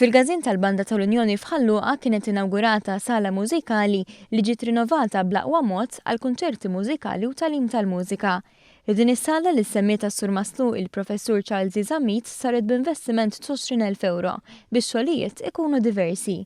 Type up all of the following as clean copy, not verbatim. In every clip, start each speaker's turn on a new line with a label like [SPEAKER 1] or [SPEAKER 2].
[SPEAKER 1] Fil-Każin tal-Banda tal-Unjoni f'Ħal Luqa kienet inawgurata sala mużikali li ġiet rinovata bl-aqwa mod għal kunċerti mużikali u tagħlim tal-mużika. Din is-sala li ssemmiet għas-Surmast il-Professur Charles Zammit saret b'investiment t'20,000 ewro biex xogħlijiet ikunu diversi.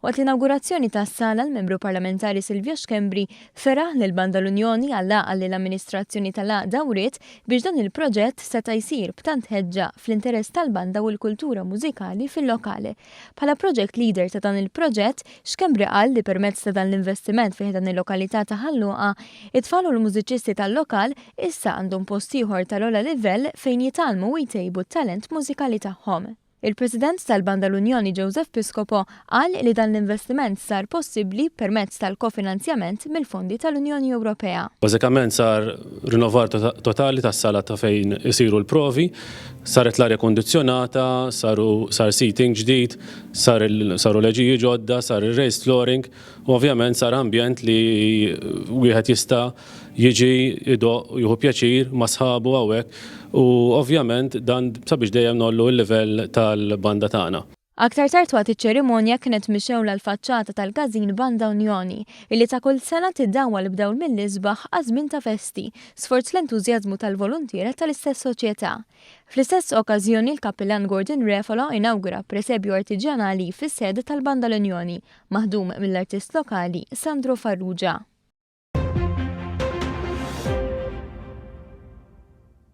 [SPEAKER 1] Waqt l-inawgurazzjoni tas-sala l-membru parlamentari Silvio Schembri feraħ lil Banda l-Unjoni għall-għaqal li l-amministrazzjoni tal-għaqda wriet biex dan il-proġett seta' jsir b'tant ħeġġa fl-interess tal-banda u l-kultura mużikali fil-lokal. Bħala project leader ta' dan il-proġett, Schembri qal li permezz ta' dan l-investiment fi dan il-lokalità ta' Ħal Luqa, it-tfal u l-mużiċisti tal-lokal issa għandhom post ieħor tal-ogħla livell fejn jitgħallmu u jtejbu t-talent mużikali tagħhom. Il-President tal-Banda l-Unjoni Joseph Piscopo qal li dan l-investiment sar possibbli permezz tal-kofinanzjament mill-fondi tal-Unjoni Ewropea.
[SPEAKER 2] Bażikament sar rinnovar totali tas-sala ta' fejn isiru l-provi, saret l-arja kondizjonata, saru sar seating ġdid, sar saru leġiji ġodda, sar il-raised flooring, u ovvjament sar ambjent li wieħed jista' jiġi idoqq u jieħu pjaċir ma' sħabu hawnhekk u ovvjament dan sabiex dejjem ngħollu l-livell tal-banda tagħna.
[SPEAKER 1] Aktar tard waqt iċ-ċerimonja kienet mixgħula l-faċċata tal-Każin Banda Unjoni, illi ta' kull sena tiddawwal b'dawl mill-isbaħ għaż-żmien ta' festi, sforz l-entużjażmu tal-voluntiera tal-istess soċjetà. Fl-istess okkażjoni l-Kappillan Gordon Refalo inawgura presepju artiġjanali fis-sede tal-Banda l-Unjoni, maħdum mill-artist lokali Sandro Farrugia.